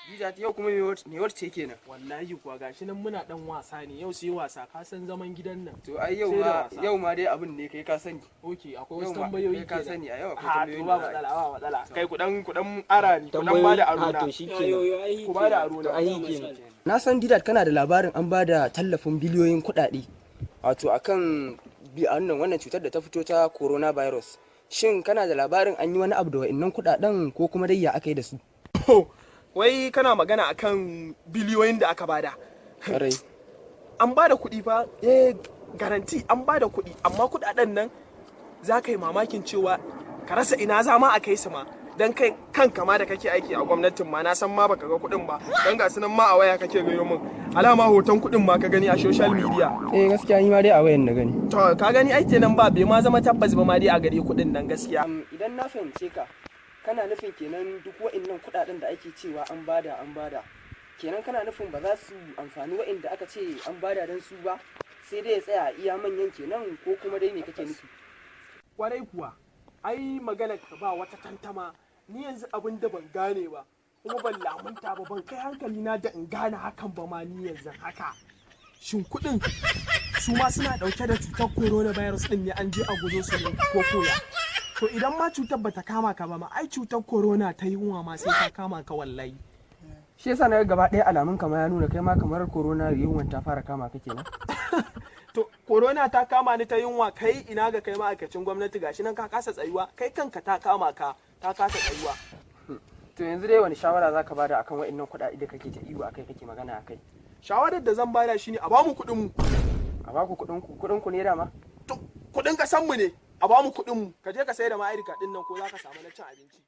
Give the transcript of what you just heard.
Dijat, yau kuma me wacce kenan? Wallahi kuwa gashi nan muna dan wasa ne yau, sai wasa, ka san zaman gidan nan. To ai yau Sai da ma wasa. Yau ma dai abin ne kai ka sani. Okay, akwai wasu Yau ma tambayoyi kai ka kenan. sani, a yau akwai Ha, tambayoyi to ba da za a yi. matsala, ba matsala. Kai, ku dan ara ni, ku dan bada aro A na. to shikenan. Ku bada aro To na. ai kenan. Na san, Didat, kana da labarin an ba da tallafin biliyoyin kuɗaɗe, wato akan bi wannan cutar da ta fito ta coronavirus. Shin kana da labarin an yi wani abu da wa'innan kuɗaɗen, ko kuma dai ya aka yi da su? Wai kana magana akan biliyoyin da aka bada? Ƙwarai. An bada kuɗi fa, eh, guarantee an bada kuɗi, amma kuɗaɗen nan za ka yi mamakin cewa ka rasa ina za ma a kai su ma. Dan kai kanka ma da kake aiki a gwamnatin ma, na san ma baka ga kuɗin ba, dan ga su nan ma a waya kake gayo min alama, hoton kuɗin ma ka gani a social media. Eh, gaskiya ni ma dai a wayan na gani. To ka gani, ai kenan ba bai ma zama tabbas ba ma dai a gare kuɗin nan gaskiya. Idan na fahimce ka, kana nufin kenan duk wa'innan kuɗaɗen da ake cewa an bada, an bada, kenan kana nufin ba za su amfani wa'inda aka ce an bada don su ba, sai dai ya tsaya a iya manyan kenan, ko kuma dai me kake nufi? Kwarai kuwa, ai magana ka ba wata tantama. Ni yanzu abin da ban gane ba, kuma ban lamunta ba, ban kai hankali na da in gane hakan ba ma ni yanzu haka, shin kuɗin su ma suna ɗauke da cutar coronavirus ɗin ne, an je a guzo su ne, ko koya? To idan ma cutar bata kama ka ba ma, ai cutar corona ta yunwa ma sai ta kama ka wallahi. Shi yasa na ga gaba ɗaya alamun kama ya nuna kai ma kamar corona yunwan ta fara kama ka kenan. To corona ta kama ni ta yunwa, kai ina ga kai ma'aikacin gwamnati, gashi nan ka kasa tsayuwa, kai kanka ta kama ka, ta kasa tsayuwa. To yanzu dai wani shawara zaka bada akan wa'innan kuɗaɗe da kake ta ihu akai, kake magana akai? Shawarar da zan bada shine a bamu kuɗin mu. A baku kuɗin ku? Kuɗin ku ne dama? To kuɗin kasan mu ne, a bamu kuɗin mu. Ka je ka sai da ma'aikata ɗin nan, ko za ka samu na cin abinci.